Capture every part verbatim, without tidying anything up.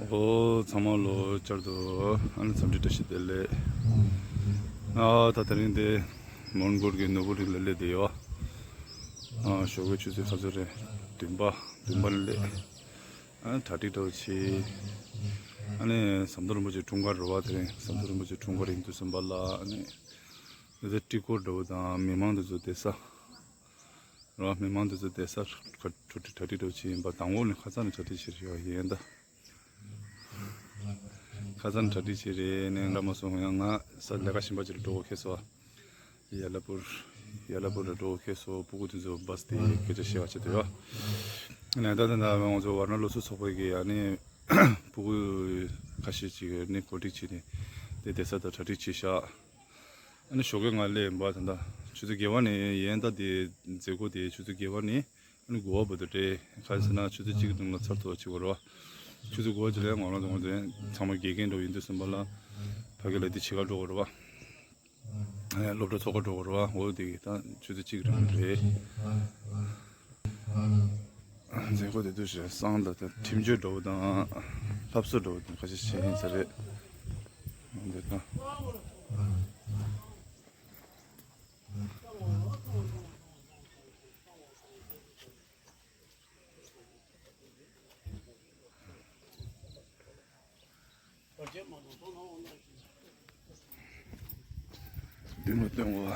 ཨོ་ཚང་མ་ལོ་བསྐྱར་དུ་ཨ་ནི་འཚམས་འདྲི་བཀྲ་ཤིས་བདེ་ལེགས། ཨ་ད་དེ་རིང་དེ་མོན་གྷོ་གི་ནོར་བུ་རི་ལ་སླེབས་བསྡད་ཡོད། ཨ་ཞོགས་ཀའི་ཆུ་ཚོད་ག་ཚོད་རེད། བདུན་པ་བདུན་པ་ལ་སླེབས། ཨ་གྲ་སྒྲིག་འདྲ་བོ་བྱས། ཨ་ནི་ཟམ་གདོང་རིན་པོ་ཆེ་འཁྲུངས་སྐར་རེད་བ། དེ་རིང་ཟམ་གདོང་རིན་པོ་ཆེ་འཁྲུངས་སྐར་ཡིན་དུས་ཙམ་པ་ལ་ཨ་ནི་དེ་ཚོ་སྤྲི་གོར་འདྲ་བོ་དང་མི་མང་དེ་ཚོ་བསྡད་ས་རེད་བ། མི་མང་དེ་ཚོ་བསྡད་ས་གྲ་སྒྲིག་འདྲ་བོ་བྱས་ཡིན་པ། དང་པོ་ནས་ཁ་སང་ནས་གྲ་སྒྲིག་བྱས་ཡོད་ཡིན་ད། ཁ་སང་གྲ་སྒྲིག་བྱས་རེད། ནས་འདྲ་མ་སོང་། ཡང་ང་ས་ལས་ཀ་གཞན་པ་ཅིག་ལ་འགྲོ་དགོས་ཁེལ་སོང་། ཡ་ལ་པུར། ཡ་ལ་པུར་ལ་འགྲོ་དགོས་ཁེལ་སོང་། ཕྲུ་གུ་དེ་ཚོ་བྷ་སི་དེ་སྐད་ཆ་བཤད་པ་བྱེད་དུ་ཡོད། ནས་ད་ད་ད་ང་ཚོ་ཝར་ན་སློབ་གསོ་ཚོགས་པའི་གི་ཨ་ནི་ཕྲུ་གུ་ཁ་ཤས་ཅིག་ནི་གོ་སྒྲིག་བྱས་ནས་དེ་བསྡད་ས་དང་གྲ་སྒྲིག་བྱས་ཤག། ཨ་ནི་ཞོགས་ཀས་ང་སླེབས་ཡིན་པ། ད་ལྟ་ཆུ་ཚོད་བརྒྱད་པ་ནས་ཡིན་ད། དེ་མཛད་སྒོ་དེ་ཆུ་ཚོད་བརྒྱད་པ་ནས་ཨ་ནི་དགུ་པ་བར་དུ་རེད། ག་རེ་ཟེར་ན་ཆུ་ཚོད་གཅིག་གི་སྟེང་ལ་ཚར་ཐུབ་པ་བྱེད་དགོས་རེད་བ། ཆུ་ཚོད་དགུ་པ་ཅིག་ལ་ང་རང་ཚོ་ཚང་མ་དགེ་རྒན་འདྲ་བོ་ཡིན་དུས་ཙམ་པ་ལ་ཕ་གི་ལ་དེ་བྱེད་གར་འགྲོ་དགོས་རེད་བ། ཨ་ནི་སློབ་གྲྭ་ཚོགས་ཀ་འགྲོ་དགོས་རེད་བ། འོ་དེ་གི་ད་ཆུ་ཚོད་གཅིག་རིང་རེད། མཛད་སྒོ་དེ་དུས་ཞེ་སང་ད་ད་ཁྲིམས་གཅོད་འདྲ་བོ་དང་སློབ་གསོ་འདྲ་བོ་དང་ཁ་ཤས་བྱེད་ཡིན་ས་རེད། འདི་ད། འདི་མ་སྟོན་གོ།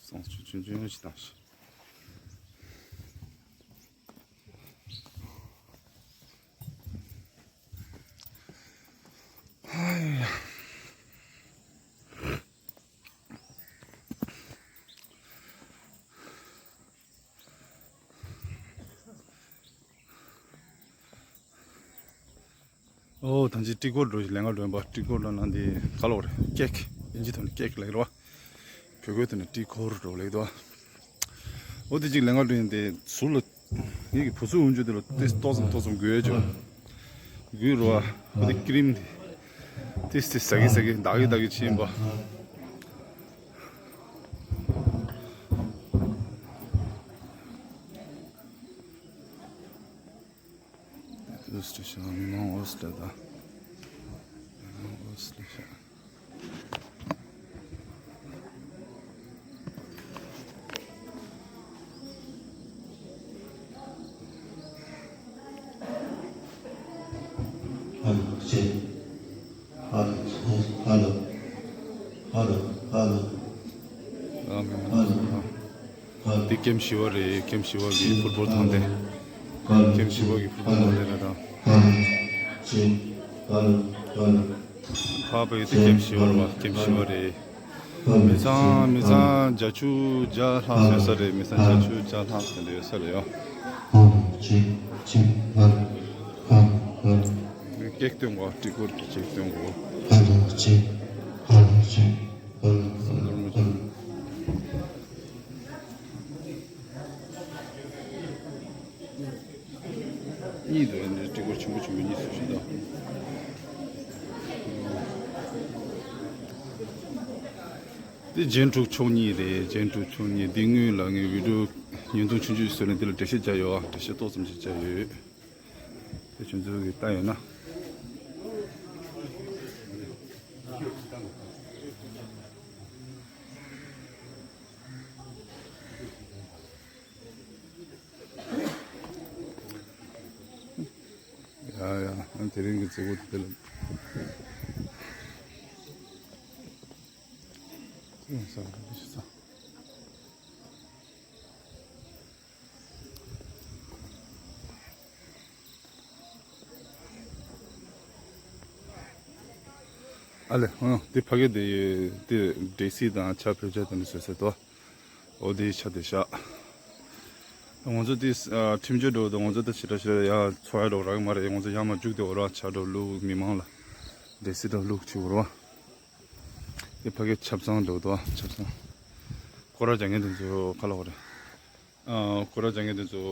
སོང་ཆུ་ཆུན་ཆུན་ཞིག་བཏང་ཞིག། ཧའི། ཨོ་ད་ཅི་སྤྲི་གོར་འགྲོ་ཞིག་ལེན་ག་འགྲོ་ཡིན་པ། སྤྲི་གོར་ལ་ནང་དེ་ག་ལོག་རེད། ཀེག། ཨིན་ཇི་ཐོག་ནས་ཀེག་ལེགས་རེད་བ། བོད་སྐད་ཐོག་ནས་སྤྲི་གོར་འགྲོ་ལེགས་དོ། ཨོ་དེ་ཅིག་ལེན་ག་འགྲོ་ཡིན་ཏེ་ཟུར་ལ། ངེད་ཀྱི་བུ་ཚོའི་འུན་ཆུ་དེ་ལ་ཏེ་ཏོག་ཙམ་ཏོག་ཙམ་འགུལ་ཡོད་ཅོ། འགུལ་རོ་ཨ། ཨོ་དེ་ཀི་རིམ་དེ། ཏེ་ཏེ་ཟ་གི་ཟ་གི་འདག་གི་འདག་གི་ཕྱིན་པ། ཨོ་སི་ལེ་ཤ། མི་མང་ཨོ་སི་ལེ་ད། མི་མང་ཨོ་སི་ལེ་ཤ། ཧ་ལོ། ཨ་མེན། འདི་ཀེམ་བཞི་པ་རེད། ཀེམ་བཞི་པ་གི་ཕུཊ་བོལ་ཐང་དེ། ཀེམ་བཞི་པ་གི་ཕུཊ་བོལ་ཐང་དེ་རེད་ད། ཕ་བའི་དེ་ཀེམ་བཞི་པ་རེད་བ། ཀེམ་བཞི་པ་རེད། མི་ཚང་མི་ཚང་བརྒྱ་ཆ་བརྒྱ་ལྷག་ཡོད་ས་རེད། མི་ཚང་བརྒྱ་ཆ་བརྒྱ་ལྷག་ཟེར་ཡོད་ས་རེད་ཡ། ཀེག་སྟོན་གོ། སྤྲི་གོར་གྱི་ཀེག་སྟོན་གོ། གཉིས་འདུག་ཨ་ནི་སྤྲི་གོར་ཆེན་པོ་ཆེན་པོ་གཉིས་སུ་ཞིག་འདུག་འདི་རྒྱན་དྲུག་མཆོག་གཉིས་རེད། རྒྱན་དྲུག་མཆོག་གཉིས། འདི་སྔོན་ལ་ངས་བི་ཌིའོ་བརྙན་ཐུང་ཆུང་ཆུང་ཞིག་བཟོས་ནས་འདི་ལ་འགྲེལ་བཤད་བརྒྱབ་ཡོད། འགྲེལ་བཤད་ཏོག་ཙམ་ཞིག་བརྒྱབ་ཡོད། དེ་ཁྱོད་ཚོ་གིས་ལྟ་ཡོད་ན། ཡ་ཡ། ཨ་དེ་རིང་གི་མཛད་སྒོ་དེ་ལ། ཨ་ལེ། ཨང་། དེ་ཕ་གི་དེ་དེ་འབྲས་སིལ་དང་ཇ་བོད་ཇ་དེ་འདྲ་བཟོས་ཟེར་དོ། འོ་དེའི་ཇ་དེ་བཞག། ང་ཚོ་དེ་ཨ་ཁྲིམས་གཅོད་འགྲོ་དང་ང་ཚོ་ད་ཞེ་དྲག་ཞེ་དྲག་ཡ་འཚོ་ཡ་འགྲོ་རག་གི་མ་རེད། ང་ཚོ་ཡར་མར་རྒྱུག་བསྡད་འོ་ར། ཇ་འགྲོ་བླུག་མི་མང་ལ་འབྲས་སིལ་འགྲོ་བླུག་བྱེད་འོ་ར། དེ་ཕ་གི་ཆབ་གསང་འགྲོ་དོ། ཆབ་གསང་། སྐོར་ར་རྒྱག་མཁན་དེ་ཚོ་ཁ་ལོག་རེད། ཨ་སྐོར་ར་རྒྱག་མཁན་དེ་ཚོ་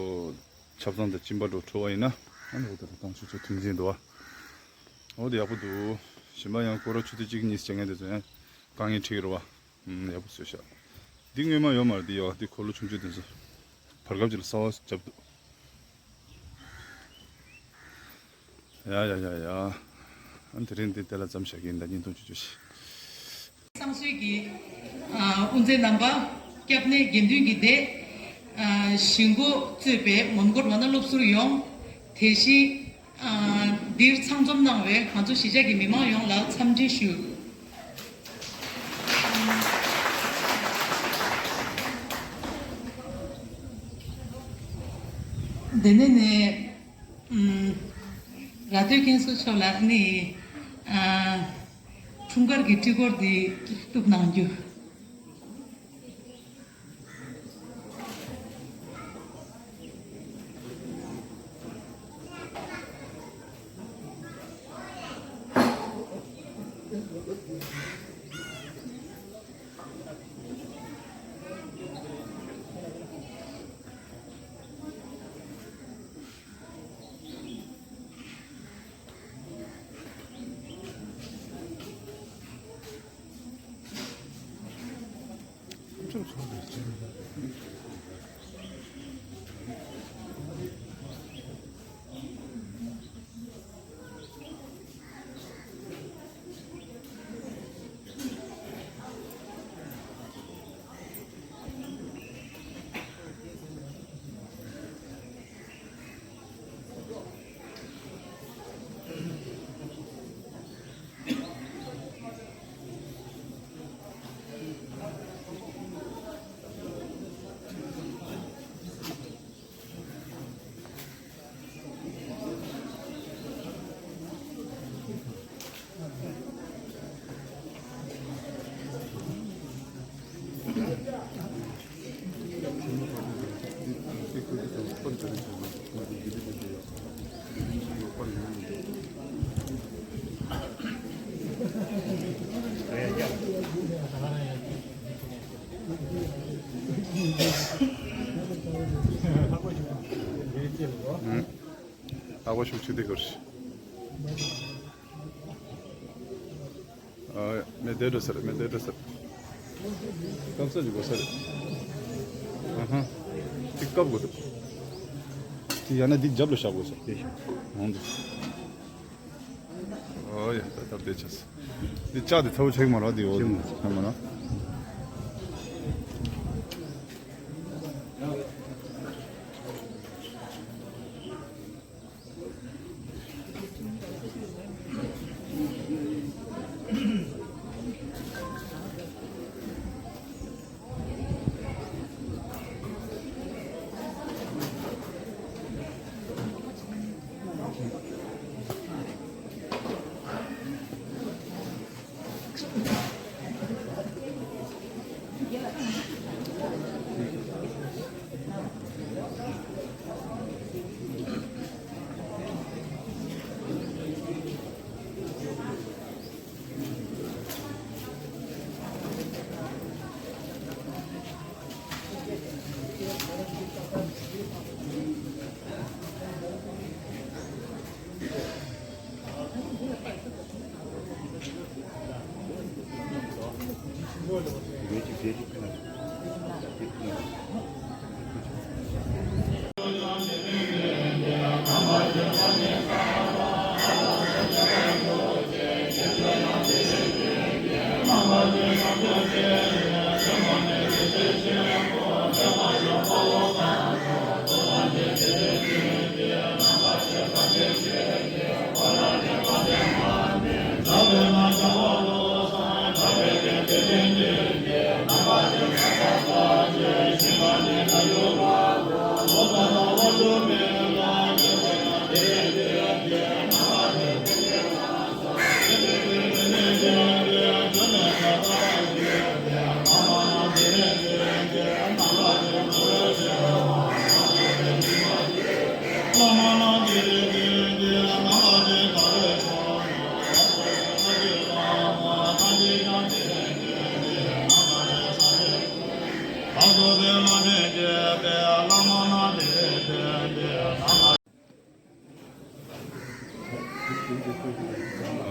ཆབ་གསང་དང་གཅིན་པ་འགྲོ་འཕྲོ་བ་ཡིན་ན། ཨ་ནི་འོ་ད་ད་དང་ཆུ་ཚོད་ཐུན་འཛིན་འདུག་བ། འོ་དེ་ཡག་པོ་འདུག་གཞན་པ་ཡང་སྐོར་ར་ཆུ་ཚོད་གཅིག་གཉིས་བྱེད་མཁན་དེ་ཚོ་ཡང་དཀའ་ངལ་འཕྲད་ཀྱི་རེད་བ། ཨུམ། ཡག་པོ་བཟོས་ཤག་འདི་སྔོན་མ་ཡོད་མ་རེད། འདི་ཡོད། འདི་འཁོར་ལོ་ཆུང་ཆུང་དེ་ཚོ་བར་སྐབས་ཅིག་ལ་གསར་པ་བརྒྱབ་འདུག་ཡ་ཡ་ཡ་ཡ། ཨ་ནི་དེ་རིང་འདི་དེ་ལ་མཚམས་བཞག་གི་ཡིན། ད་བརྙན་ཐུང་ཆུང་ཆུང་ཞིག་བསང་གསོལ་གྱི་ཨ་དབུ་མཛད་རྣམ་པ། སྐྱབས་གནས་དགེ་འདུན་གྱི་སྡེ། ཨ་གཞིས་འགོ་གཙོས་པའི་མོན་གྷོ་ཝ་ན་སློབ་ཟུར་ཡོངས། དེ་བཞིན་ཨ་འདིར་ཚང་འཛོམས་གནང་བའི་ང་ཚོ་གཞིས་ཆགས་ཀྱི་མི་མང་ཡོངས་ལ་འཚམས་འདྲི་ཞུ། དེ་ནས་ནས་ཨམ་ར་སྟོད་མཁན་ཟུར་མཆོག་ལ་ནི་ཨ་འཁྲུངས་སྐར་གྱི་སྤྲི་གོར་འདི་གཏུབ་གནང་རྒྱུ། ཨ་བ་ཤུགས་ཆུ་དེ་གོར། ཨ་མེ་དེ་འགྲོ་ཟེར། མེ་དེ་འགྲོ་ཟེར། སྐམ་ས་ཅིག་དགོས་ས་རེད། ཨ་ཧ། དེ་བཀབ་དགོས་འདུག་དེ་ཡང་ན་འདི་རྒྱབ་ལ་བཞག་དགོས་ས་རེད། འོང་འདུག་ཨོ་ཡ། ད་སྟབས་བདེ་ཆགས། འདི་ལྕགས་དེ་ཚ་བོ་ཆགས་ཀྱི་མ་རེད། འདི་འོ་ཆགས་མ་རེད། ཆགས་མ་རེད།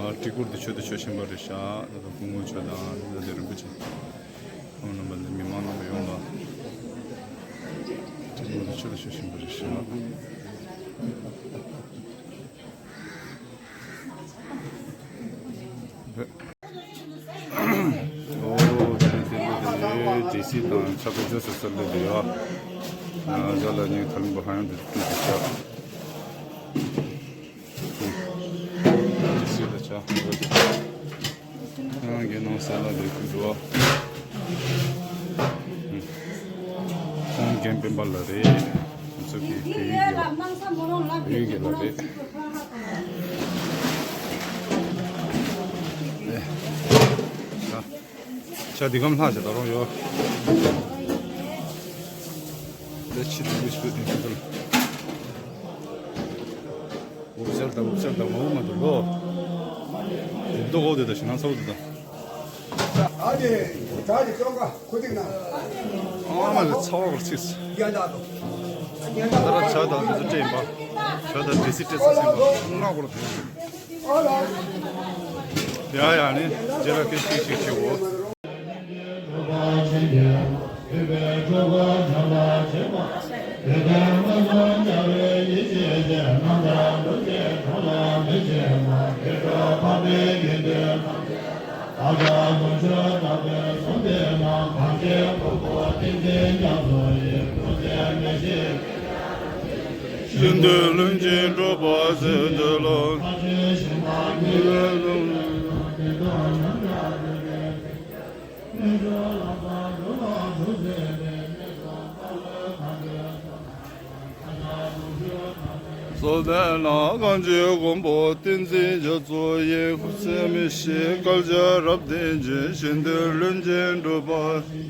ཨ་སྤྲི་གོར་འདི་ཆོས་དེ་ཆོས་ཆེན་པོ་རེད་ཤག་ད་དུང་སྐུ་ངོ་མཆོག་དང་ད་དེ་རིན་པོ་ཆེ། ཁོང་རྣམ་པ་ནས་མི་མང་རྣམ་པ་ཡོངས་ལ་ཐུགས་རྗེ་ཆེ་ལ་ཞུ་བཞིན་པ་རེད་ཤག་ཨོ་དེ་དེ་དེ་དེ་ཌི་སི་དང་ཕྱག་དཔེ་བཅོལ་ས་སླེབས་འདུག་ཡ། ཨ་ཟ་ལ་ཉིན་ཐ་ལིང་པ་ཧ་ཡང་དེ་དེ་དེ་ཤག་ཌི་སི་ལ་ཆ། ཁོང་རང་གི་ནང་སེ་ལ་ལས་ཁུངས་འགྲོ་བ། ཁོང་རྒན་སྤེན་པ་ལགས་རེད། ང་ཚོ་གི་བོད་ཡིག་གི་བོད་ཡིག་གི་ལགས་རེད། ཨེ། ཆ་འདི་གམ་ལྷག་བྱས་ད་རུང་ཡོད། ལས་ཕྱི་དུ་མི་སུ་དེ་ཁུ་ཚོ་ལ། འུབ་ཤར་དང་འུབ་ཤར་དང་མ་འུབ་མ་འདུག་ལོ། འུབ་དོ་འོ་དེ་དང་ཞིང་ཁམས་ཚ་བོ་དེ་དང་། ཨ་ནི་ད་ནི་ཅོང་ཀ་ཁུ་ཏིག་ན། ཨ་མ་ལ་ཚ་བ་བར་ཚིགས། རྒྱ་ནག་ཏུ། ད་ར་ཇ་དང་དེ་ཚོ་སྤྲད་ཡིན་པ། ཇ་དང་འབྲས་སིལ་སྤྲད་ཚར་ཟིན་པ་ང་སྐོར་དེ། ཡ་ཡ་ནི་རྗེས་ལ་སྐད་ཆ་ཞིག་བྱེད་འོ། ཤིན་ཏུ་ལྷུན་གྱིས་གྲུབ་པ་ཟེར་དུ་ལོ། གཙོ་དོན་ལ་གང་ཅི་མགོན་པོ་བསྟན་འཛིན་རྒྱ་མཚོ་ཡི། སྐུ་ཚེ་མི་ཤིགས་བསྐལ་བརྒྱར་རབ་བརྟན་ཅིང་། ཤིན་ཏུ་ལྷུན་གྱིས་གྲུབ་པ།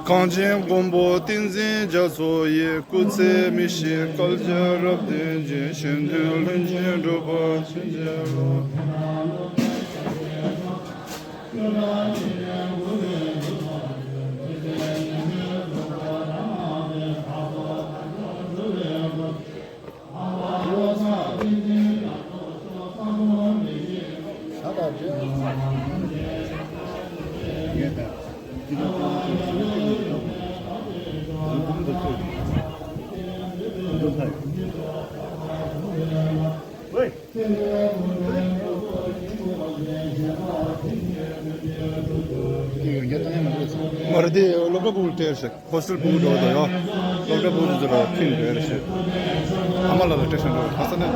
གངས་ཅན་མགོན་པོ་བསྟན་འཛིན་རྒྱ་མཚོ་ཡི། སྐུ་ཚེ་མི་ཤིགས་བསྐལ་བརྒྱར་རབ་བརྟན་ཅིང་། ཤིན་ཏུ་ལྷུན་གྱིས་གྲུབ་པར་བྱིན་གྱིས་རློབས། མ་རེད་དེ་སློབ་གྲྭ་ཕྲུ་གུ་སྤྲད་ཤག་ཧོ་སི་ཊལ་ཕྲུ་གུ་འགྲོ་འདུག་ཡ། སློབ་གྲྭ་ཕྲུ་གུ་ཚོ་ལ་ཕིང་དགོས་རེད་ཤག་ཨ་མ་ལགས་ལ་སྤྲད་ཤག་འགྲོ་ཁ་ས་ནས་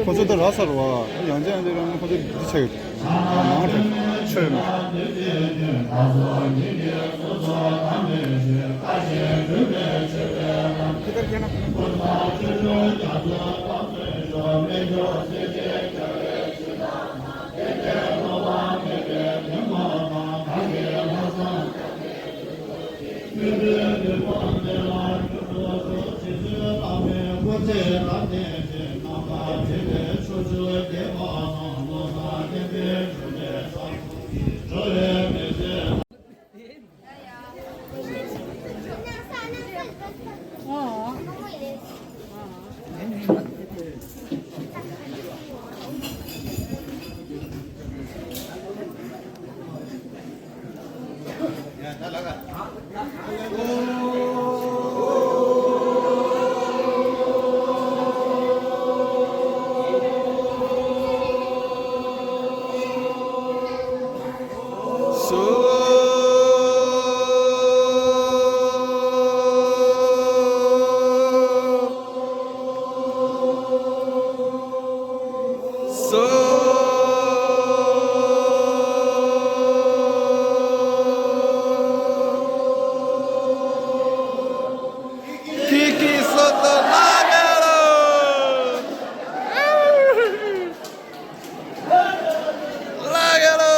ཁོ་ཚོ་ད་རག་ཚར་བ། ཡང་ཅན་ཡང་ཅན་རང་ཁོ་ཚོ་འདི་ཆགས་ཡོད། མང་དྲགས་ཆོས་མེད། ཁྱེད་ཀྱི་སོ་ཏོ་ལ་ག་རོ། ལ་ག་རོ།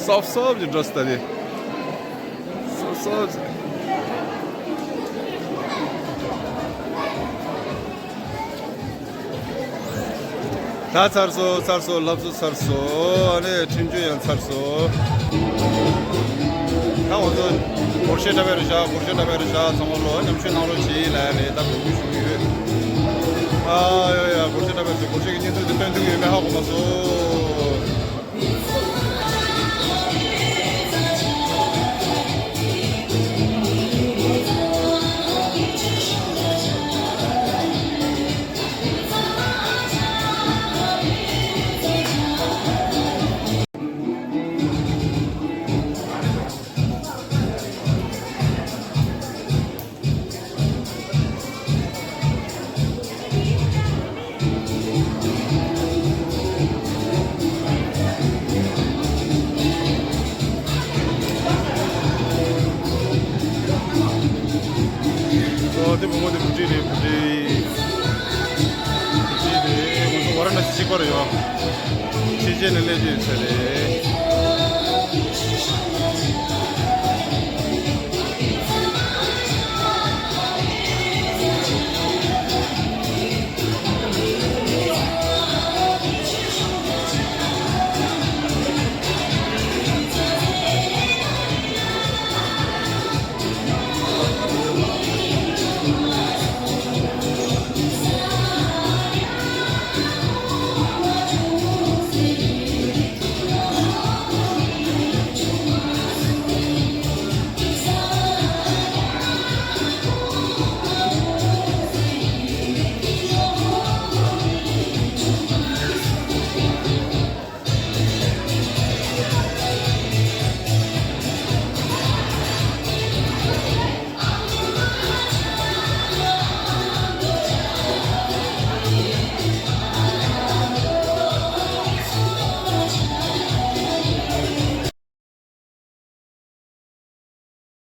སོབ་སོབ་ཀྱི་འགྲོ་སྟ་དེ། སོབ་སོབ་ཀྱི། ད་ཚར་སོང་། ཚར་སོང་། ལབ་སོང་། ཚར་སོང་། ཨ་ནི་འཕྲིན་བཅོལ་ཡང་ཚར་སོང་། ད་ང་ཚོ་སྒོར་གཞས་འཁྲབ་པའི་རེད་བཞག་སྒོར་གཞས་འཁྲབ་པའི་རེད་བཞག་ཚང་མ་ལོ་མཉམ་ཞུགས་གནང་རོགས་གྱིས་ལབ་ནས་ད་འབོད་སྐུལ་ཞུ་གི་ཡོད། ཨ་ཡོ་ཡ། སྒོར་གཞས་འཁྲབ་པའི་རེད། སྒོར་གཞས་ཀྱི་བརྙན་ཐུང་དེ་སྟོན་ཐུབ་ཀྱི་ཡོད་མེད་ཧ་གོ་མ་སོང་། ཨོ་དེ་བུ་མོ་དེ་བུ་ཁྲིད་རེད། བུ་ཁྲིད། བུ་ཁྲིད་རེད། ང་ཚོ་ཝ་ར་ཎ་སི་གཅིག་པ་རེད་ཡོ། ཕྱི་རྒྱལ་ནས་སླེབས་ཀྱི་ཡོད་ས་རེད།